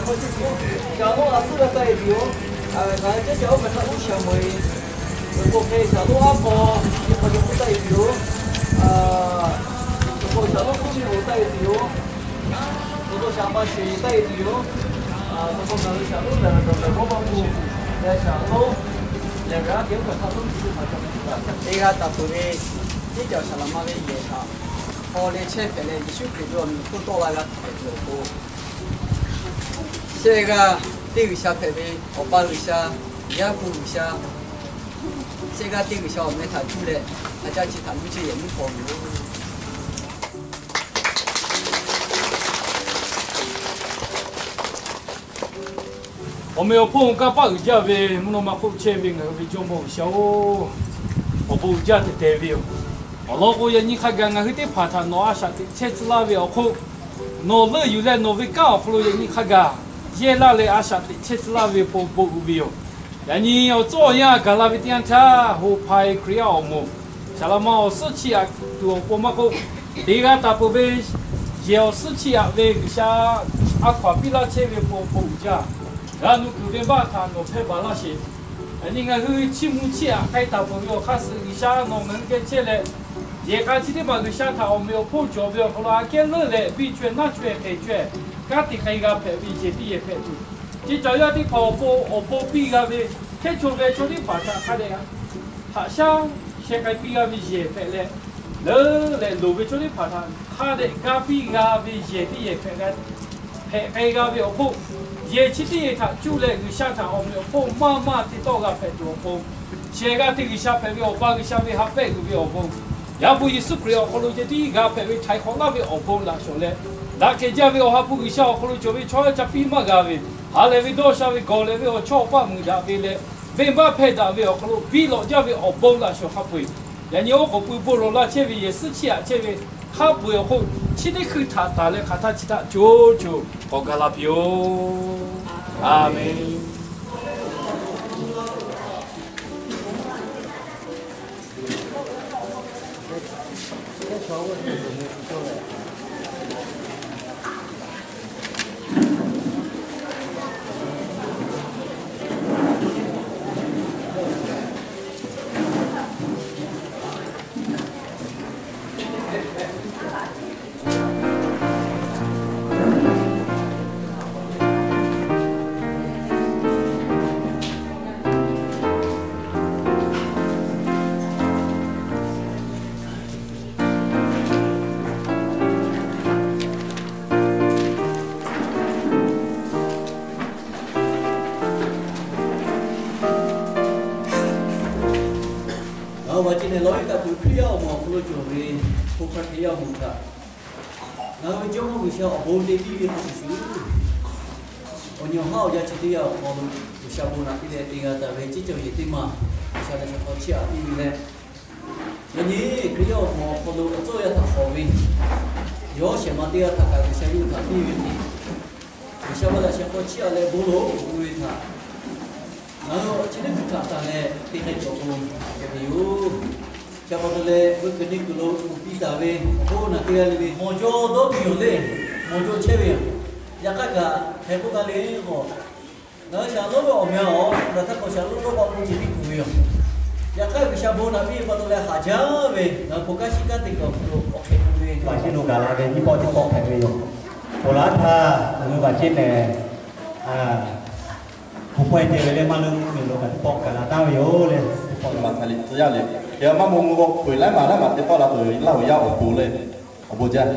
Shaˍlonˉ a suhˉ g'a taˆ e tuˬ yoˬ. Ngaˬ hui ceˇ ca oˇ hk'e htaꞈ uˉ shaˍ mawˬ e. Awˬ to hk'e shaˍlonˉ aˉ hk'aw, teˇ hk'aw cawˬ k'oˆ taˆ e tuˬ yoˬ. Awˬ to shaˍlonˉ k'oˆ ve awˬ taˆ e tuˬ yoˬ. Awˬ to shaˍ ma sheˍ taˆ e tuˬ yoˬ. Awˬ to ngaˬ hui shaˍlonˉ lehˬ, lehˬ dawˬ lehˬ g'awˇ maˇ k'oˆ, lehˬ shaˍlonˉ lehˬ g'a kehˬ oˇ hk'e htaꞈ lonˉ tuˬ teˇ hpaˍ ca teˇ g'aˇ taˍ peuˬ ve, teˇ caꞈ shaˍ laꞈ ma ve yehˬ htaꞈ hk'aw leh chehˇ hpehꞈ leh, Yeˍsuˆ Hkriꞈ ve awˬ meꞈ awˬ hponˇ tawˆ la g'a hpehꞈ tuˬ awˬ pon, shehˆ g'aˇ teˇ G'uiˬsha hpehꞈ ve Awˬ pa G'uiˬsha, Yaˇ hpu G'uiˬsha, shehˆ g'aˇ teˇ G'uiˬsha awˬ meh htaꞈ cuˇ leh, a caˇ chi htaꞈ luˇ chehˇ yehˬ miˉ hpaw ve yoˬ. Awˬ meꞈ awˬ hponˇ kanˇ paˆ uiˍ jaˇ ve mvuhˇ naw ma hk'oˆ chehˇ ve ngaˬ hui ve Jawˇmawˇ G'uiˬsha-oˬ, awˬ bon uiˍ jaˇ tehˬ tehˬ ve yoˬ. Awˬ lawn k'o, yaꞈ nyi hk'a gaˬ ngaˬ hui teˇ hpaˍ htaꞈ nawˬ a shaꞈ teꞈ chehˇ tcuh laˇ ve awˬ hk'oˆ, nawˬ leuˆ yuˬ leh nawˬ ve kanˉ awˬ hk'aw lo yaꞈ nyi hk'a gaˬ yehˇ laˇ leh a shaꞈ teꞈ chehˇ tcuh laˇ ve pon bon uiˍ ve yoˬ. Yaꞈ nyi awˬ tcuhˉ awˬ yanˇ gaˬ la ve teˇ yanˇ htaˇ, hoꞈ hpaˍ-e Hkriꞈ yaˇ awˬ moˍ, shaˍ laꞈ ma awˬ suhˉ chiˇ aꞈ tuˬ awˬ pon maˇ k'oˆ, te g'a taˍ peuˬ ve yehˬ awˬ suhˉ chiˇ aꞈ ve G'uiˬsha a hkaw-anˬ piˇ laˇ chehˇ ve pon bon uiˍ jaˇ. G'a nuˇ kuiˬ venˇbaˆ htaꞈ nawˬ hpehˇ baˬ laˇ sheˍ. Yaꞈ nyi ngaˬ hui chiˇ mvuh chiˇ aꞈ k'ai taˍ peuˬ ve awˬ hk'aˇ suh G'uiˬsha nawˬ ngaˬ hui geh chehˇ leh, yehˬ k'a chi teˇ maˬ G'uiˬsha htaꞈ awˬ meꞈ awˬ hponˇ cawˬ ve awˬ hk'aw lo aꞈ kehˉ leuˉ leh biˇ chaweh naˇ chaweh hk'e chaweh kanˉ te k'ai g'a hpehꞈ ve yehˬ teˇ yehˬ hpehꞈ tuˬ, chi cawˬ yaˇ teˇ hpaˍ awˬ pon awˬ bon piˇ g'a ve, hkehˉ chaw ve chaw teˇ hpaˍ htaꞈ hk'a dehꞈ haꞈ shaˉ sheh k'ai piˇ g'a ve yehˬ hpehꞈ leh, leuˉ leh loˍ ve chaw teˇ hpaˍ htaꞈ hk'a dehꞈ gaˇ piˇ g'a ve yehˬ teˇ yehˬ hpehꞈ g'a hpehꞈ k'ai g'a ve awˬ hk'oˆ, yehˬ chi teˇ yehˬ htaꞈ cuˇ leh G'uiˬsha htaꞈ awˬ meꞈ awˬ hponˇ maˇ maˇ te tawˆ g'a hpehꞈ tuˬ awˬ pon, shehˍ g'aˇ teˇ G'uiˬsha hpehꞈ ve Awˬ pa G'uiˬsha ve ha pehˆ uiˍ ve awˬ bon, Yaˇ hpu Yeˍsuˆ Hkriꞈ awˬ hk'aw lo ceh tiˉ g'a hpehꞈ ve htaiˍ hk'awꞈ laˇ ve awˬ bon laꞈ shawˍ leh, daꞈ kehˬ jaˇ ve Awˬ ha hpu G'uiˬsha awˬ hk'aw lo cawˬ ve chaw yaˇ ca piˇ maˇ g'a ve, ha lehˬ ve dawˇ sha ve gawˬ lehˬ ve awˬ chawˇ awˬ paˆ muiˬ daꞈ ve leh, venˇbaˆ hpehˇ daꞈ ve awˬ hk'aw lo biˇ lawꞈ jaˇ ve awˬ bon laꞈ shawˍ hk'a peu-eˬ, yaꞈ nyi oˉ k'oˍ pui bon lawˬ laˇ chehˇ ve yehˬ suhˉ chiˇ aꞈ chehˇ ve hk'a peu-eˬ awˬ hk'oˆ, chi teˇ hkui htaꞈ tanˬ leh hk'aˬ htaˇ chi htaꞈ co co k'awꞈ gaˬ la piˇ-oˆ. A menˬ. Ngaˬ hui maˬ ceˇ nehˬ lawˇ iˉ kaˆ tuˬ Hkriꞈ yaˇ awˬ moˍ awˬ hk'aw lo cawˬ ve, hk'oˆ hk'aˇ Hkriꞈ yaˇ awˬ moˍ htaꞈ ngaˬ hui ve Jawˇmawˇ G'uiˬsha awˬ bon te piˇ ve hk'a shuˍ shuˍ, awˬ nyi awˬ haˉ awˬ yanˇ chi teˇ yanˇ awˬ hk'aw lo G'uiˬsha bon naꞈ piˇ leh te g'a taˍ ve ceˇ cawˬ yehˬ teˇ maˬ G'uiˬsha lehˬ shaˍ hk'aw chiˇ aꞈ piˇ ve leh, yaꞈ nyi Hkriꞈ yaˇ awˬ moˍ awˬ hk'aw lo awˬ tcuhˉ awˬ yanˇ htaꞈ hk'awꞈ ve, yawˇ shehˍ ma teˇ g'aˇ htaꞈ kaꞈ G'uiˬsha yawˇ hui htaꞈ piˇ ve hk'e, G'uiˬsha maˇ lehˬ shaˍ hk'aw chiˇ aꞈ leh bon lawˬ k'oˆ ve htaꞈ ngaˬ hui chi teˇ hkui htaꞈ tanˬ leh te k'ai cawˬ k'o, hk'e ve yoˬ. Chi pa taw leh, veuˇ kuiˬ neˇ kuiˬ lo uiˍ piˇ taˍ ve awˬ bon naꞈ te g'a le ve mawˬ jaw dawˇ tuˬ yoˬ le. Mawˬ jaw chehˇ ve yoˬ. Yaꞈ hk'aˇ kaꞈ hk'e k'oˆ gaˇ le k'o, ngaˬ hui shaˍ lonˉ ve awˬ meh awˬ hk'aw htaˇ k'o shaˍ lonˉ dawˇ pa k'o ceh tiˉ tuˬ ve yoˬ. Yaꞈ hk'aˇ G'uiˬsha bon naꞈ piˇ ve pa taw leh haꞈ jaˇ ve ngaˬ hui bon kanˉ shiˉ kanˉ te kuˬ awˬ hk'aw lo awˬ hk'e k'oˆ ve maˬ ceˇ lo gaˬ la ve nyiˇ pawˆ teˇ pawˆ hpehꞈ ve yoˬ. Ponˬ laˇ htaˇ ngaˬ hui maˬ ceˇ nehˬ Hk'aˬ hk'e te ve leh maˇ leuˉ mvuhˇmiˬ lo kaꞈ teˇ pawˆ gaˬ la taˍ ve yoˬ le. Teˇ pawˆ maˬ htaꞈ liꞈ tcuh yaˇ le. Yaꞈ maˇ maw mvuh k'o, k'oꞈ-e laiˉ maˬ laiˉ maˬ teˇ pawˆ la peuˬ laˇ-oˬ yaˇ awˬ pon le. Awˬ bon jaˇ.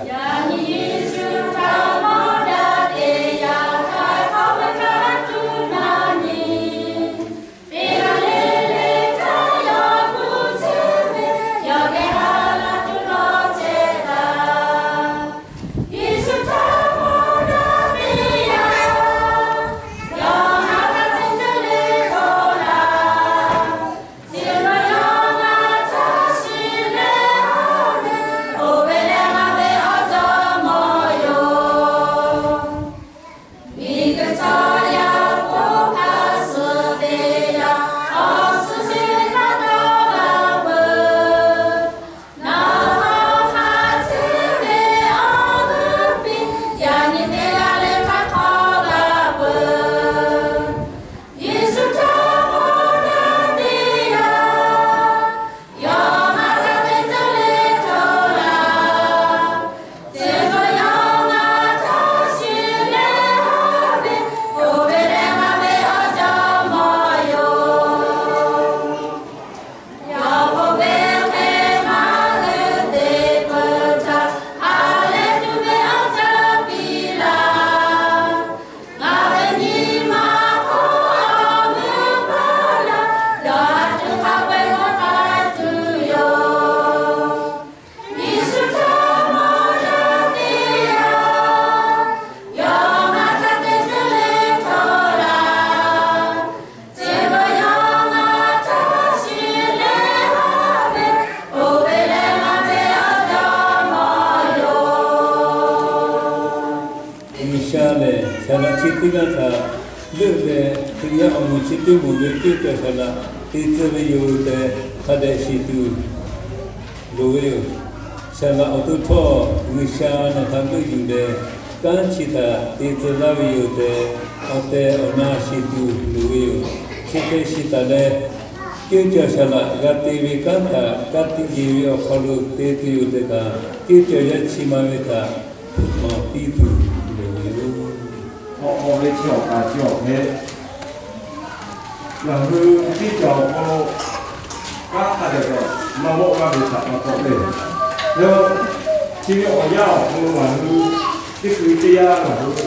Awˬ moˍ chi teˇ moˍ ve teˇ cawˬ saˍ laꞈ te tcuh ve yoˬ tehꞈ hk'a dehꞈ shiˍ tuˬ loˍ ve yoˬ. Saˍ laꞈ awˬ to htawˇ G'uiˬsha nawˬ htaꞈ leuˆ yuˬ leh, kanˉ chi htaꞈ te tcuh laˇ ve yoˬ tehꞈ, awˬ tehˬ awˬ na shiˍ tuˬ loˍ ve yoˬ. Chi hk'e shiˍ taˍ leh, teˇ cawˬ saˍ laꞈ g'a te ve kanˉ htaꞈ ka tiꞈ yeˬ ve awˬ hk'aw lo te tuˬ yoˬ tehꞈ kaꞈ, teˇ cawˬ yaˇ chi ma ve htaꞈ hpeuꞈ maˍ piˇ tuˬ loˍ ve yoˬ. Awˬ k'aw ve chi awˬ kaˍ chi awˬ hk'e ngaˬ hui teˇ cawˬ awˬ hk'aw lo kanˉ hk'a dehꞈ dehꞈ maˇ mawˆ g'a ve htaꞈ pa taw le. Leh chi ve awˬ yanˇ awˬ hk'aw lo ngaˬ hui teˇ hkui teˇ yanˇ ngaˬ hui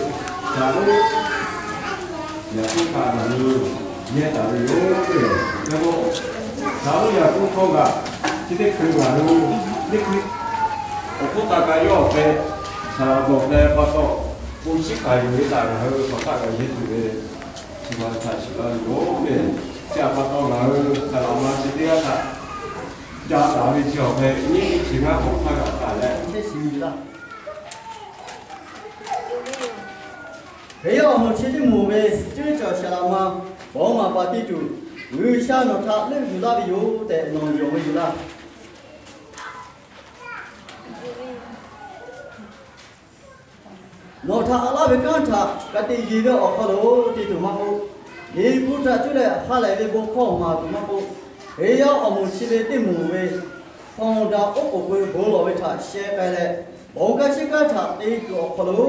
htaꞈ lo yaꞈ k'oˆ htaꞈ ngaˬ hui yehˇ taˍ ve yoˬ. Leh k'o, htaꞈ lo yaꞈ k'oˆ hkawˇ kaꞈ chi teˇ hkui ngaˬ hui teˇ hkui awˬ hk'oˆ taˍ kaꞈ yawˇ awˬ hk'e htaꞈ dawˬ leh pa taw, k'o shiˉ hkanˍ yuˬ ve htaꞈ ngaˬ hui hk'aˬ htaˇ kaꞈ yehˇ tuˬ ve chi ma htaꞈ shiˍ laˇ ve yoˬ le. Chi htaꞈ pa taw ngaˬ hui htaꞈ laꞈ ma chi teˇ g'aˇ htaꞈ ca taˍ ve chi awˬ hk'e nyiˇ chi ngaˇ hk'awꞈ htaˇ kaꞈ taˍ leh, Hkriꞈ yaˇ awˬ moˍ chi teˇ moˍ ve ceˇ cawˬ saˍ laꞈ ma bawˬ maˍ paˍ te tuˬ, G'uiˬsha nawˬ htaꞈ leuˆ yuˬ laˇ ve yoˬ tehꞈ nawˬ yonˍ ve yoˬ laˇ. Nawˬ htaꞈ a laˇ ve kanˉ htaꞈ ka tiꞈ yeˬ ve awˬ hk'aw lo te tuˬ maˇ k'oˆ, Liꞈ hpu htaꞈ cuˇ leh ha lehˬ ve bon hkawˇ maˍ tuˬ maˇ k'oˆ, Hkriꞈ yaˇ awˬ moˍ chi ve teˇ moˍ ve hpawnˬ daꞈ oˉ k'oˍ pui bon lawˬ ve htaꞈ sheh k'ai leh, bon kanˉ shiˉ kanˉ htaꞈ te tuˬ awˬ hk'aw lo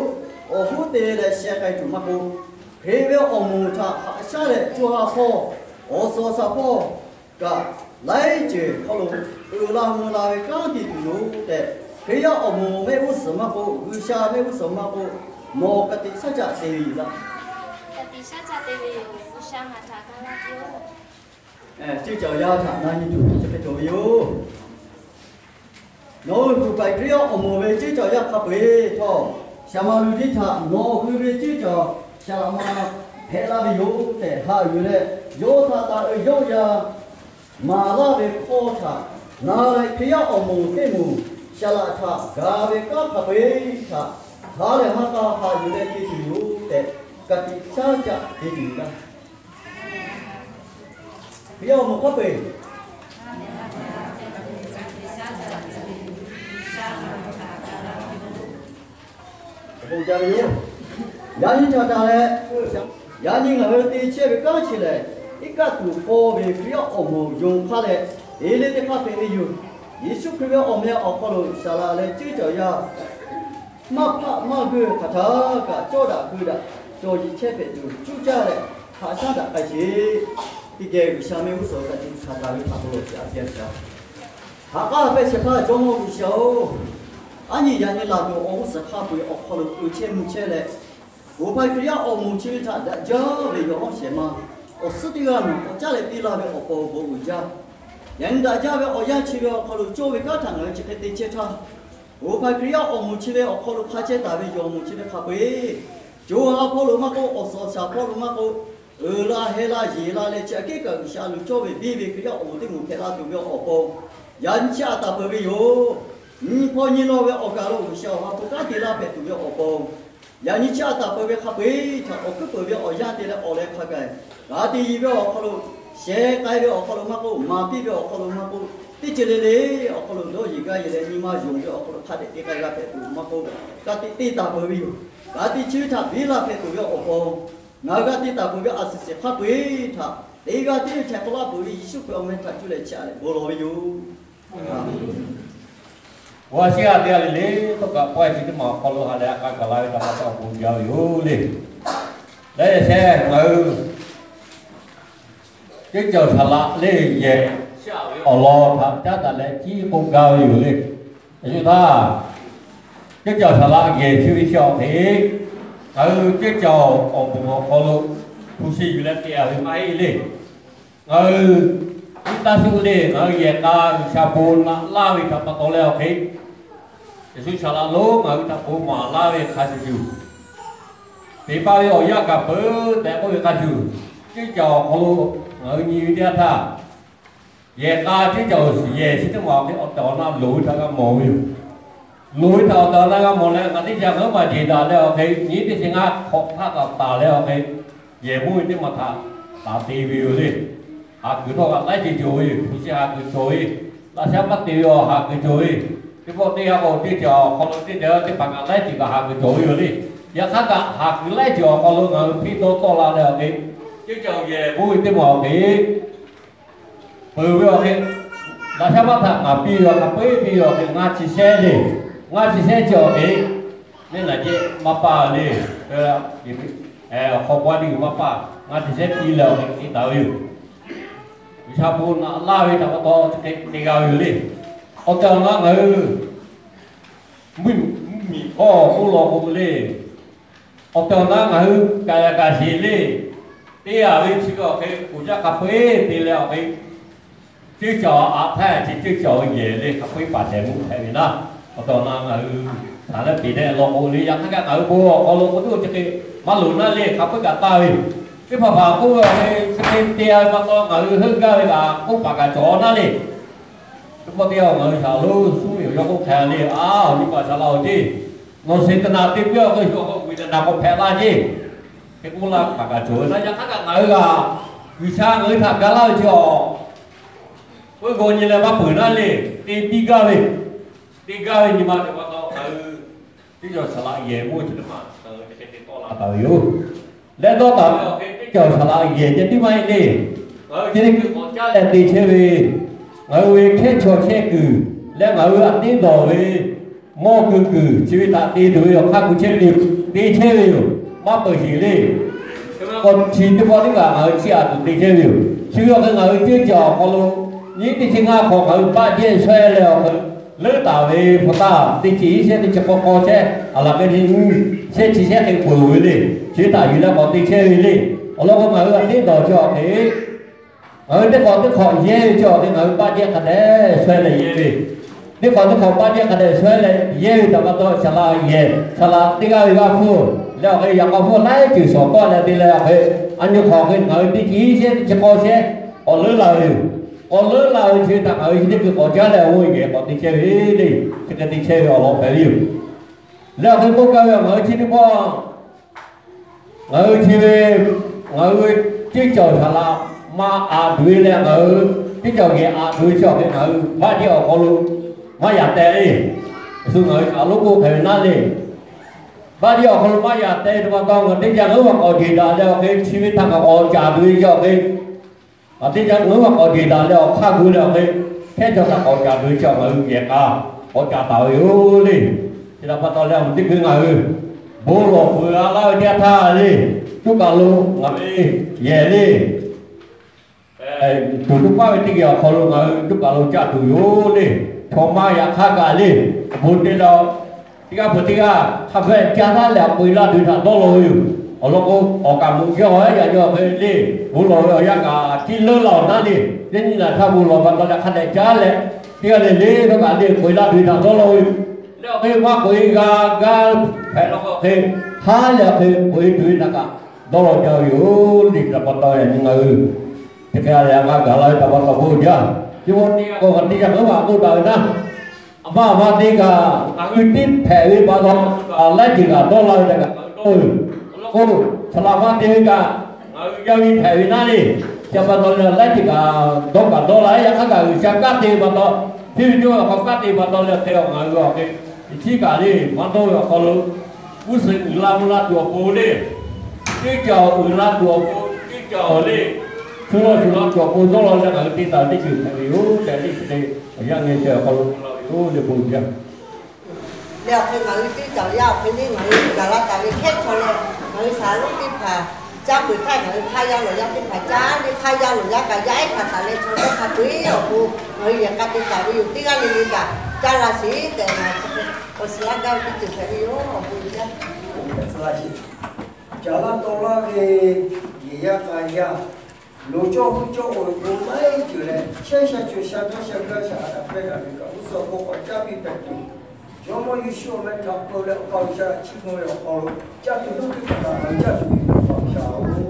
awˬ hoˉ te leh sheh k'ai tuˬ maˇ k'oˆ, Hkriꞈ ve awˬ moˍ htaꞈ haꞈ shaˉ leh co ha hpawˇ, awˬ suhˍ awˬ shaˍ hpawˇ kaꞈ laiˉ ceuˬ hk'aw lo uiˍ la mvuh la ve kanˉ te tuˬ yoˬ tehꞈ, Hkriꞈ yaˇ awˬ moˍ mehˆ g'uˇ suhˍ maˇ k'oˆ, G'uiˬsha mehˆ g'uˇ suhˍ maˇ k'oˆ, nawˬ ka tiꞈ shaˉ caˆ te ve yoˬ laˇ. Ka tiꞈ shaˉ caˆ te ve yoˬ. G'uiˬsha ngaˬ htaꞈ ga laˇ piˇ-oˆ. Ceˇ cawˬ yaˇ htaꞈ na nyi tuˬ chi hk'e cawˬ ve yoˬ. Nawˬ hui hui paiˍ Hkriꞈ yaˇ awˬ moˍ ve ceˇ cawˬ yaˇ hk'a peu-eˬ htawˇ, Saˍ maˍ luˬ teˇ htaꞈ nawˬ hui ve ceˇ cawˬ saˍ laꞈ ma hpehꞈ la ve yoˬ tehꞈ haꞈ yuˬ leh, yawˇ htaꞈ taˍ uiˍ yawˆ yan maˍ laˇ ve hkawˇ htaꞈ na leh, Hkriꞈ yaˇ awˬ moˍ teˇ moˍ saˍ laꞈ htaꞈ ga ve kanˉ hk'a peu-eˬ htaꞈ ha lehˬ ha k'a haꞈ yuˬ leh te tuˬ yoˬ tehꞈ, ka tiꞈ shaˉ caˆ te tuˬ yoˬ laˇ. Hkriꞈ yaˇ awˬ moˍ hk'a peu-eˬ Yaꞈ nyi htaꞈ tanˬ leh, yaꞈ nyi ngaˬ hui te chehˇ ve kanˉ chi lehˬ, iˉ kaˆ tuˬ k'aw ve Hkriꞈ yaˇ awˬ moˍ yonˍ hk'aˇ leh, te leh teˇ hk'aˇ hpehꞈ ve yoˬ. Yeˍsuˆ Hkriꞈ ve awˬ meh awˬ hk'aw lo saˍ laꞈ leh ceˇ cawˬ yaˇ maˇ hpaˆ maˇ geuˆ hk'aˬ htaˇ kaꞈ cawˇ daꞈ keu daꞈ cawˬ yiˍ chehˇ hpehꞈ tuˬ cuˇ caˇ leh, haꞈ shaˉ daꞈ k'ai sheˍ. Teˇ geh G'uiˬsha mehˆ g'uˇ suhˍ ka tiꞈ hkanˍ taˍ ve htaꞈ pa lo chi a piˇ a shaˍ. Haꞈ k'aˉ hpehˇ shehˍ hpaˇ Jawˇmawˇ G'uiˬsha-oˬ, aˉ nyi yaꞈ nyi laˬ tuˬ awˬ g'uˇ suhˍ hk'a peu-eˬ awˬ hk'aw lo uiˍ chehˇ mvuh chehˇ leh, Oˇ hpaˇ Hkriꞈ yaˇ awˬ moˍ chi ve htaꞈ daꞈ jaˇ ve yawˬ hawˉ shehˍ ma awˬ suhˉ teˇ g'aˇ nawˬ k'awꞈ caˉ leh piˇ laˇ ve awˬ pon bon uiˍ jaˇ. Yaꞈ nyi daꞈ jaˇ ve awˬ yanˇ chi ve awˬ hk'aw lo cawˇ ve kanˉ htaꞈ ngaˬ hui chi hk'e te chehˇ htaˇ, Oˇ hpaˇ Hkriꞈ yaˇ awˬ moˍ chi ve awˬ hk'aw lo hk'a chehˇ taˍ ve yawˬ moˍ chi ve hk'a peu-eˬ, co ha hpawˇ lo maˇ k'oˆ, awˬ suhˍ awˬ shaˍ hpawˇ lo maˇ k'oˆ, uiˍ la heh la yeˬ la leh chi aꞈ kehˉ kaꞈ G'uiˬsha lo cawˇ ve biˇ ve Hkriꞈ yaˇ awˬ moˍ teˇ moˍ hpehꞈ la tuˬ ve awˬ pon, yaꞈ nyi chi a taˍ peuˬ ve yoˬ. Nyi hpawˇ nyi lawˇ ve awˬ kaˬ lo G'uiˬsha awˬ ha hpu kanˉ te laˇ hpehꞈ tuˬ ve awˬ pon, yaꞈ nyi chi a taˍ peuˬ ve hk'a peu-eˬ htaꞈ awˬ hkuiˉ peuˬ ve awˬ yanˇ te leh awˬ leh hk'a gaˬ, g'a te yi ve awˬ hk'aw lo, sheh k'ai ve awˬ hk'aw lo maˇ k'oˆ, maˍ piˇ ve awˬ hk'aw lo maˇ k'oˆ, teˇ ceuˬ le le awˬ hk'aw lo dawˇ yeˬ gaˇ yeˬ leh nyi ma yonˍ ve awˬ hk'aw lo hk'a dehꞈ te k'ai g'a hpehꞈ tuˬ maˇ k'oˆ, g'a te te taˍ peuˬ ve yoˬ. G'a te chi ve htaꞈ biˇ la hpehꞈ tuˬ ve awˬ pon, ngaˬ hui g'a te taˍ peuˬ ve a suhˍ shiˍ hk'a peu-eˬ htaꞈ teˇ g'aˇ tiˉ ve htaiˍ hk'awꞈ laˇ peuˬ ve Yeˍsuˆ Hkriꞈ awˬ meh htaꞈ cuˇ leh chi a leh bon lawˬ ve yoˬ. Awˬ g'aˇ shiˉ g'aˇ teˇ g'aˇ le le htawˇ kaꞈ pawehˇ chi teˇ maˬ awˬ hk'aw lo ha lehˬ a k'a gaˬ la ve htaꞈ pa taw awˬ bon jaˇ ve yoˬ le. Leh shehˍ ngaˬ hui ceˇ cawˬ saˍ laꞈ le yehˬ awˬ lawn htaꞈ caˉ taˍ leh ciˉ k'oˆ gaˇ ve yoˬ le. Yaꞈ nyi htaˇ, ceˇ cawˬ saˍ laꞈ gehˬ chi ve chi awˬ hk'e, ngaˬ hui ceˇ cawˬ awˬ moˍ awˬ hk'aw lo hpu shi yuˬ leh te a ve maˇ heˆ le. Ngaˬ hui iˉ taˇ suˆ le, ngaˬ hui yehˬ k'a G'uiˬsha bon naꞈ laˇ ve htaꞈ pa taw leh awˬ hk'e, Yeˍsuˆ saˍ laꞈ lonˉ ngaˬ hui htaꞈ bon maˍ laˇ ve hk'a shuˍ shuˍ, peˬ paˇ ve awˬ yanˇ kaꞈ peuˬ tehꞈ k'oˆ ve hk'a shuˍ, ceˇ cawˬ awˬ hk'aw lo ngaˬ hui nyi ve teˇ yanˇ htaˇ, yehˬ k'a ceˇ cawˬ yehˬ chi teˇ maˬ awˬ hk'e awˬ tehˬ awˬ na loˍ ve htaꞈ g'a mawˬ ve yoˬ. Loˍ ve htaꞈ awˬ tehˬ awˬ na g'a mawˬ leh, ngaˬ teˇ ca ngaˬ hui maˬ jeˬ daꞈ leh awˬ hk'e, nyi teˇ chi ngaˇ hk'awꞈ htaˇ kaꞈ taˍ leh awˬ hk'e, yehˬ mvuhˇ ve teˇ maˬ htaꞈ taˍ te ve yoˬ le. Haˍ kuiˬ htawˇ kaꞈ laiˉ ceuˬ cawˬ ve yoˬ. Hpu shi haˍ kuiˬ cawˬ ve, laꞈ shaˉ maˇ te ve awˬ haˍ kuiˬ cawˬ ve, teˇ pawˆ teˇ yanˇ k'o teˇ ceuˬ awˬ hk'aw lo teˇ ceuˬ teˇ hpaˍ kaꞈ laiˉ ceuˬ kaꞈ haˍ kuiˬ cawˬ ve yoˬ le. Yaꞈ hk'aˇ kaꞈ haˍ kuiˬ laiˉ ceuˬ awˬ hk'aw lo ngaˬ hui hpeˇ dawˇ tawˆ la leh awˬ hk'e, teˇ ceuˬ awˬ yehˬ bon ve teˇ maˬ awˬ hk'e peuˬ ve awˬ hk'e, laꞈ shaˉ maˇ htaꞈ ngaˬ piˇ ve hk'a peu-eˬ piˇ ve awˬ hk'e ngaˇ chi shehˉ le. Ngaˇ chi shehˉ chi awˬ hk'e, neˇ naˬ ceˇ maˇ paˇ le. Awˬ hk'aw paˇ teˇ g'uiˬ maˇ paˇ, ngaˇ chi shehˉ piˇ leh awˬ hk'e te taˍ ve yoˬ. G'uiˬsha bon naꞈ laˇ ve htaꞈ pa taw chi hk'e te g'a ve yoˬ le. Awˬ tehˬ awˬ na ngaˬ hui mvuhˇ miˬ hk'aw k'oˆ law k'o le, awˬ tehˬ awˬ na ngaˬ hui kaꞈ yaꞈ kaꞈ sheˍ le. Teˇ g'aˇ ve chi ve awˬ hk'e kuˬ caˇ hk'a peu-eˬ te leh awˬ hk'e, ceuˇ caˬ aꞈ htaˇ chi ceuˇ caˬ yehˬ le hk'a peu-eˬ paˍ tehˬ mvuhˇ hpehꞈ ve naˉ, awˬ tehˬ awˬ na ngaˬ hui htaꞈ leh peˍ leh law k'o le, yaꞈ hk'aˇ kaꞈ ngaˬ hui bon awˬ hk'aw lo k'o teˇ ceuˬ hk'e maˇ loˍ naˉ le, hk'a peu-eˬ kaꞈ taˇ ve. Teˇ hpaˍ hpaˍ k'oˆ ve awˬ hk'e chi hk'e te-a ve pa taw ngaˬ hui heuˆ gaˇ ve kaꞈ k'oˆ paˍ kaꞈ cawˬ naˉ le. Teˇ pawˆ teˇ yanˇ ngaˬ hui shaˍ lo suˉ ve awˬ yaˇ k'oˆ hk'a le, a, awˬ nyi paˍ shaˍ laꞈ-oˬ ceˇ, nawˬ seˍ tanaˍ te piˇ awˬ hk'e shu awˬ hk'aw guiˬ tanaˍ k'awꞈ hpehꞈ la ceˇ, hk'e k'oˆ laˇ paˍ kaꞈ cawˬ ve naˉ. Yaꞈ hk'aˇ kaꞈ ngaˬ hui g'aꞈ G'uiˬsha ngaˬ hui htaꞈ ga laˇ ve chi awˬ, k'oˆ g'aw nyi leh maˇ peuˬ naˉ le. Te piˇ gaˇ ve, te gaˇ ve nyi ma teˇ pa taw ngaˬ hui teˇ cawˬ saˍ laꞈ yehˬ mawˇ chi teˇ maˬ ngaˬ hui te hk'e te tawˆ la taˍ ve yoˬ. Leh dawˇ taˍ ve awˬ hk'e teˇ cawˬ saˍ laꞈ yehˬ ceh tiˉ maˇ heˆ le. Ngaˬ hui chi teˇ kuiˬ k'awꞈ caˉ leh te chehˇ ve, ngaˬ hui ve hkehˉ chaw chehˇ kuiˬ leh ngaˬ hui aꞈ teˇ dawˬ ve mawˇ kuiˬ kuiˬ chi ve htaꞈ te tuˬ ve awˬ hk'aˇ kuˬ chehˇ ve yoˬ. Te chehˇ ve yoˬ. Maˇ peuˬ sheˍ le. K'awꞈ chi teˇ pawˆ teˇ kaꞈ ngaˬ hui chiˇ aꞈ tuˬ te chehˇ ve yoˬ. Chi ve awˬ hk'e ngaˬ hui teˇ cawˬ awˬ hk'aw lo nyiˇ teˇ chi ngaˇ hk'aw ngaˬ hui baˆ jehˇ shawehˇ leh awˬ hk'e leuˉ taˍ ve hpu taˇ teˇ chi iˉ shehˉ teˇ chi k'awˇ k'awˇ shehˉ aˬ laˬ hk'e te shehˉ chi shehˉ hk'e peuˬ ve le. Chi htaꞈ yuˬ leh k'awꞈ te chehˇ ve le. Awˬ lawn k'o ngaˬ hui aꞈ teˇ dawˬ chi awˬ hk'e ngaˬ hui teˇ hk'awꞈ teˇ hk'awꞈ yehˇ ve chi awˬ hk'e ngaˬ hui baˆ jehˇ hk'a dehꞈ shawehˇ leh yehˇ ve, teˇ hk'awꞈ teˇ hk'awꞈ baˆ jehˇ hk'a dehꞈ shawehˇ leh yehˇ ve htaꞈ pa taw saˍ laꞈ yehˬ saˍ laꞈ teˇ g'aˇ ve g'aˇ hpfuhˇ leh awˬ hk'e yaꞈ k'aw hpfuhˇ laiˉ ceuˬ shawˍ tawˆ leh te leh awˬ hk'e, a nyi hk'awꞈ hk'e ngaˬ hui teˇ chi iˉ shehˉ teˇ chi k'awˇ shehˉ k'awꞈ leuˉ la ve yoˬ. K'awꞈ leuˉ la ve chi ve htaꞈ ngaˬ hui chi teˇ kuiˬ k'awꞈ caˉ leh awˬ g'aˇ yehˬ k'awꞈ te chehˇ ve le. Chi hk'e te chehˇ ve awˬ lawn hpehꞈ ve yoˬ. Leh awˬ hk'e k'oˆ gaˇ ve ngaˬ hui chi teˇ pawˆ ngaˬ hui chi ve, ngaˬ hui ve teˇ cawˬ saˍ laꞈ ma aꞈ tuˬ ve leh ngaˬ hui teˇ cawˬ geh aꞈ tuˬ ve chi awˬ hk'e ngaˬ hui baˆ jehˇ awˬ hk'aw lo maˇ yaꞈ teh le. Shu ngaˬ hui shaˍ lonˉ k'oˆ hpehꞈ ve naˉ le. Baˆ jehˇ awˬ hk'aw lo maˇ yaꞈ teh ve pa taw ngaˬ teˇ ca ngaˬ hui maˇ k'awꞈ jeˬ daꞈ leh awˬ hk'e chi ve htaꞈ ngaˬ k'awꞈ caˍ tuˬ ve chi awˬ hk'e, ngaˬ teˇ ca ngaˬ hui maˇ k'awꞈ jeˬ daꞈ leh awˬ hk'aˇ gu leh awˬ hk'e, hkehˉ chaw htaꞈ k'awꞈ caˍ tuˬ ve chi awˬ ngaˬ hui yehˬ k'a k'awꞈ caˍ taˍ ve yoˬ le. Chi htaꞈ pa taw leh awˬ teˇ hkui ngaˬ hui bon lawˬ peuˬ a laˇ ve teˇ yanˇ htaˇ le, tuˉ kaˬ lo ngaˬ ve yehˬ le, tuˬ tuˉ paˉ ve teˇ geh awˬ hk'aw lo ngaˬ hui tuˉ kaˬ lo caˇ tuˬ yoˬ le. Chaw maˇ yaꞈ hk'aˇ kaꞈ le, awˬ bon te la teˇ g'aˇ peuˬ teˇ g'aˇ hk'a peu-eˬ caˇ taˉ leh awˬ peu-eˬ laˇ tuˬ htaꞈ dawˇ law ve yoˬ. Awˬ lawn k'o, awˬ kaˍ mvuhꞈ yawˇ yaꞈ yawˇ hk'e le, bon lawˬ ve awˬ yanˇ kaꞈ tiˉ leuˉ la awˬ naˉ le, teˇ nyi naˬ htaˇ bon lawˬ pa taw leh hk'a dehꞈ caˉ leh, teˇ g'aˇ le le htawˇ kaꞈ le peu-eˬ laˇ tuˬ ve htaꞈ dawˇ law ve yoˬ. Leh awˬ hk'e maˇ peu-eˬ g'a gaˇ hpehꞈ la k'o hk'e, haˉ leh awˬ hk'e peu-eˬ tuˬ ve htaꞈ kaꞈ dawˇ law jaˇ ve yoˬ le. Hk'e pa taw yaꞈ nyi ngaˬ hui chi hk'e leh g'a gaˬ la ve htaꞈ pa taw bon jaˇ. Chi ma teˇ g'aˇ k'o teˇ g'aˇ ngaˬ hui maˇ k'oˆ taˍ ve naˉ, a maˇ a maˇ teˇ kaꞈ ngaˬ hui teˇ hpehꞈ ve pa taw, laiˉ ceuˬ kaꞈ dawˇ la ve htaꞈ kaꞈ ngaˬ hui dawˇ ve yoˬ. Awˬ lawn k'o, saˍ laꞈ maˇ te ve kaꞈ ngaˬ hui yaˇ miˇ hpehꞈ ve naˉ le. Chi pa taw leh laiˉ ceuˬ kaꞈ dawˇ kaꞈ dawˇ la ve, yaꞈ hk'aˇ kaꞈ G'uiˬsha kanˉ te ve pa taw, hteˇ ve cawˇ ve awˬ hk'aw kanˉ te pa taw leh hk'e ngaˬ hui awˬ hk'e, chi kaꞈ le maˇ dawˇ ve awˬ hk'aw lo g'uˇ suhˍ uiˍ la mvuh la tuˬ awˬ pon le, teˇ cawˬ uiˍ la tuˬ awˬ pon, teˇ cawˬ le, shu law shu la tuˬ awˬ pon dawˇ law leh ngaˬ hui te taˍ teˇ ceuˬ hpehꞈ ve yoˬ tehꞈ le, chi hk'e awˬ yanˇ ngeh ceh awˬ hk'aw lo la ve yoˬ le bon jaˇ. Leh awˬ hk'e ngaˬ hui teˇ cawˬ yaˇ awˬ hk'e le ngaˬ hui gaˬ la taˍ ve hkehˉ chaw leh, ngaˬ hui shaˍ lonˉ teˇ hpaˍ caˇ peuˬ htaˇ ngaˬ hui hk'a yaˇ lawˬ yaˇ teˇ hpaˍ caˇ le, hk'a yaˇ lawˬ yaˇ kaꞈ yaˇ ehˉ hkanˍ taˍ leh chaw teˇ hk'a peu-eˬ awˬ pon ngaˬ hui yehˬ k'a te taˍ ve yoˬ. Teˇ g'aˇ le le kaꞈ caˇ la sheˍ tehꞈ ngaˬ awˬ shiˍ laˇ gaˇ ve teˇ ceuˬ hpehꞈ ve yoˬ. Awˬ bon jaˇ. Caˇ laˇ tawˆ laˇ ve yehˬ yaˇ k'a yaˇ loˍ cawˇ hui cawˇ awˬ bon laiˉ ceuˬ leh, chehˇ sha cawˬ sha dawˇ sha gaˇ sha htaꞈ pehˇ daꞈ ve kaꞈ g'uˇ suhˍ awˬ hk'aw k'awꞈ caˇ piˇ pehꞈ tuˬ, Jawˇmawˇ Yeˍsuˆ awˬ meh htaꞈ peu leh awˬ pa G'uiˬsha htaꞈ chiˇ mvuh ve awˬ hk'aw lo caˇ tuˬ dawˇ tuˬ kaꞈ ngaˬ hui caˇ tuˬ ve awˬ pa G'uiˬsha-oˬ.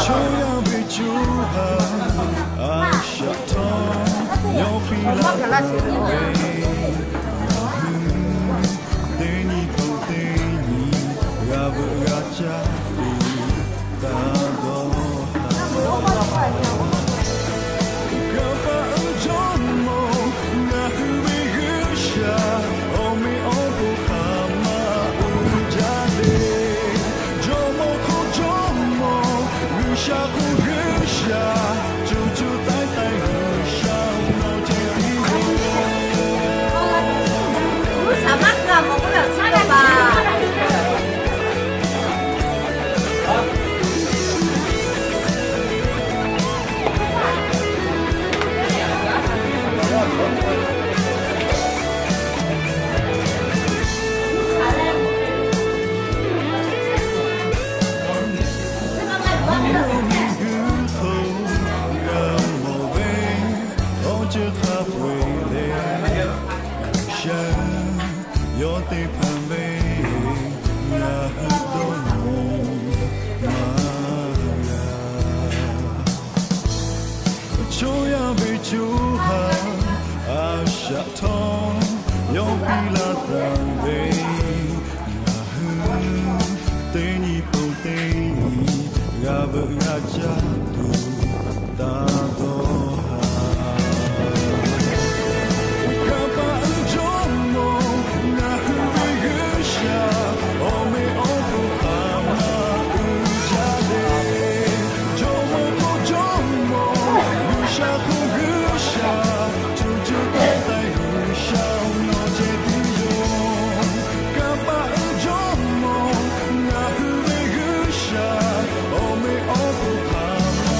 Chaw yaˇ ve co ha, a shaꞈ htawˇ yawˇ piˇ laˇ ve, ngaˬ hui teˇ nyi hk'aw teˇ nyi g'a veuꞈ g'a caˇ tuˬ taˇ dawˇ haˍ. Kanˇ paˆ uiˍ Jawˇmawˇ, ngaˬ hui ve G'uiˬsha, awˬ meꞈ awˬ hponˇ hk'aˬ ma uiˍ jaˇ le. Jawˇmawˇ hk'oˆ Jawˇmawˇ, G'uiˬsha hk'oˆ G'uiˬsha, co co taiˍ taiˍ G'uiˬsha nawˬ ceh tiˉ yoˬ. Yawˇ teˇ hpaˍ ve ngaˬ hui dawˇ nawˬ maˇ g'a. Chaw yaˇ ve co ha, a shaꞈ htawˇ yawˇ piˇ laˇ taˍ ve, ngaˬ hui teˇ nyi hk'aw teˇ nyi g'a veuꞈ g'a caˇ tuˬ taˇ dawˇ haˍ. Kanˇ paˆ uiˍ Jawˇmawˇ, ngaˬ hui ve G'uiˬsha, awˬ meꞈ awˬ hponˇ hk'aˬ ma uiˍ jaˇ le. Jawˇmawˇ hk'oˆ Jawˇmawˇ, G'uiˬsha hk'oˆ G'uiˬsha, co co taiˍ taiˍ G'uiˬsha nawˬ ceh tiˉ yoˬ. Kanˇ paˆ uiˍ Jawˇmawˇ, ngaˬ hui ve G'uiˬsha, awˬ meꞈ awˬ hponˇ hk'aˬ ma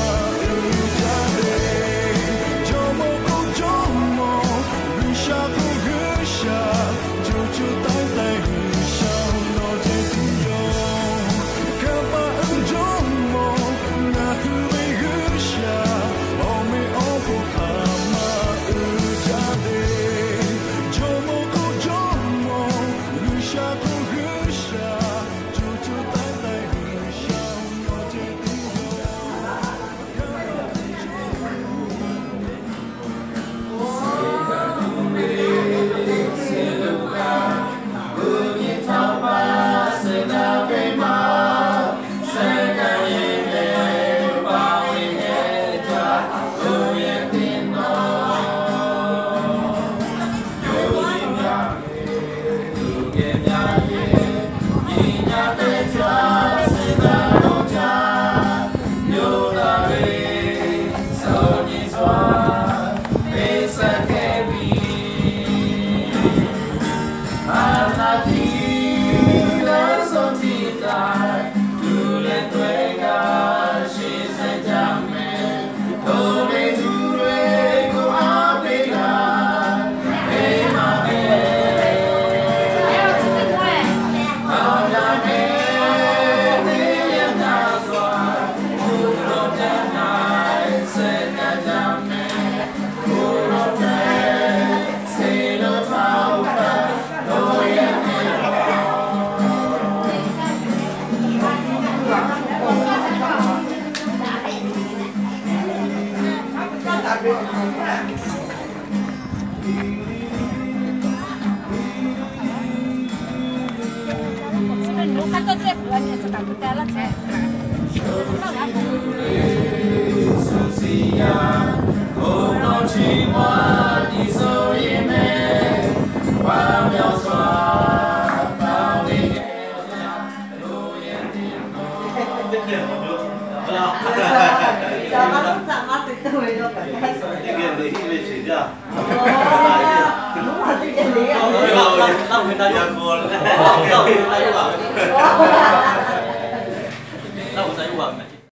uiˍ jaˇ le. Jawˇmawˇ hk'oˆ Jawˇmawˇ, G'uiˬsha hk'oˆ G'uiˬsha, co co taiˍ taiˍ G'uiˬsha nawˬ ceh tiˉ yoˬ. Kanˇ paˆ uiˍ Jawˇmawˇ, ngaˬ hui ve G'uiˬsha, awˬ meꞈ awˬ hponˇ hk'aˬ ma uiˍ jaˇ le. Jawˇmawˇ hk'oˆ Jawˇmawˇ, G'uiˬsha hk'oˆ G'uiˬsha, co co taiˍ taiˍ G'uiˬsha nawˬ ceh tiˉ yoˬ.